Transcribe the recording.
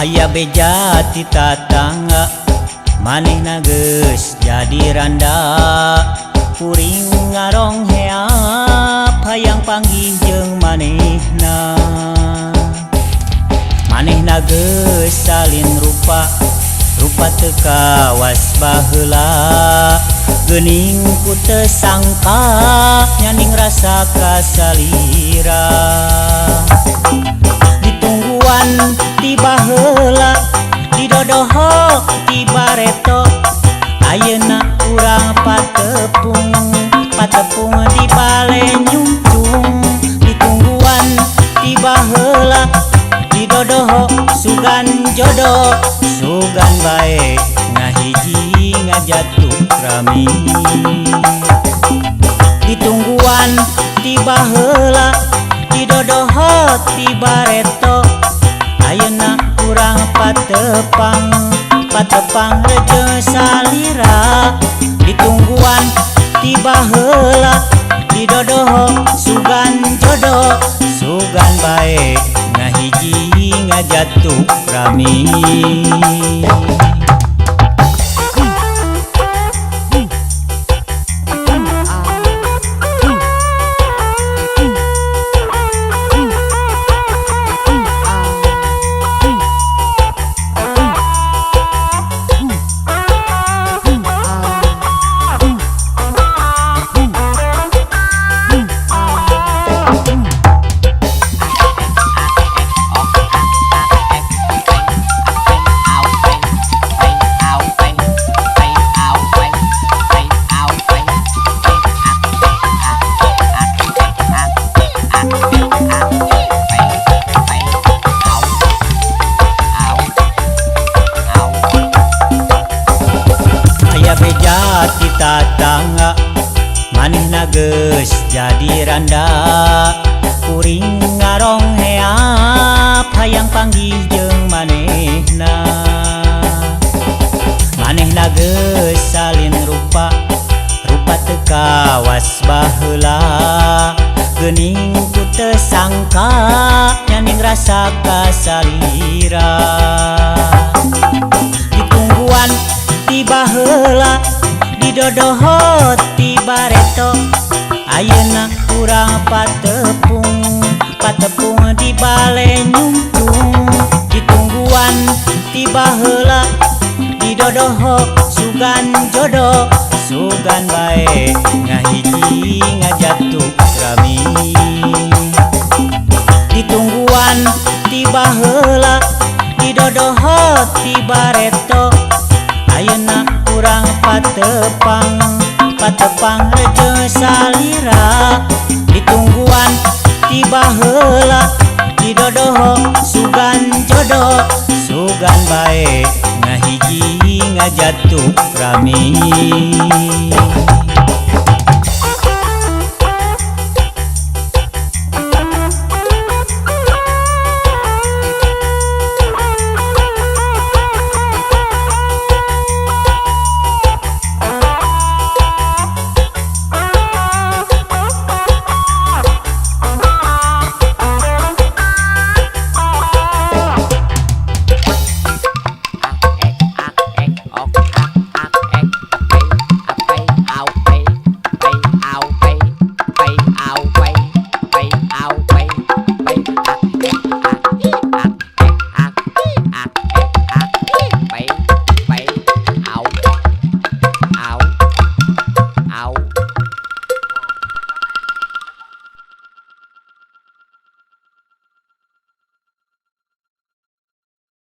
Aya beja ti tatangga manehna geus jadi randa. Kuring ngarong heap hayang panggih jeung manehna. Manehna geus salin rupa, rupa teu kawas baheula. Geuning ku teu sangka nyaning rasa kasalira. Ditungguan ti baheula, didodoho ti bareto. Ayeuna urang patepung, patepung di bale nyungcung. Ditungguan ti baheula, didodoho sugan jodoh. Sugan bae ngahiji ngajatuh rami. Ditungguan ti baheula, didodoho ti bareto. Ayeuna urang patepang, patepang reje salira. Ditungguan ti baheula, didodoho sugan jodoh. Sugan bae ngahiji ngajatuh rami. Aya beja ti tatangga manehna geus jadi randa. Kuring ngarong heap hayang panggih jeung manehna. Manehna geus salin rupa, rupa teu kawas baheula. Geuning ku teu sangka nyaning rasa kasalira. Ditungguan ti baheula, didodoho ti bareto. Ayeuna urang patepung, patepung di bale nyungcung. Ditungguan ti baheula, didodoho sugan jodoh. Sugan bae ngahiji ngajatuh rami. Ditungguan ti baheula, didodoho ti bareto. Ayeuna urang patepang, patepang reje salira. Ditungguan ti baheula, didodoho sugan jodoh. Sugan bae ngahiji ngajatuh rami.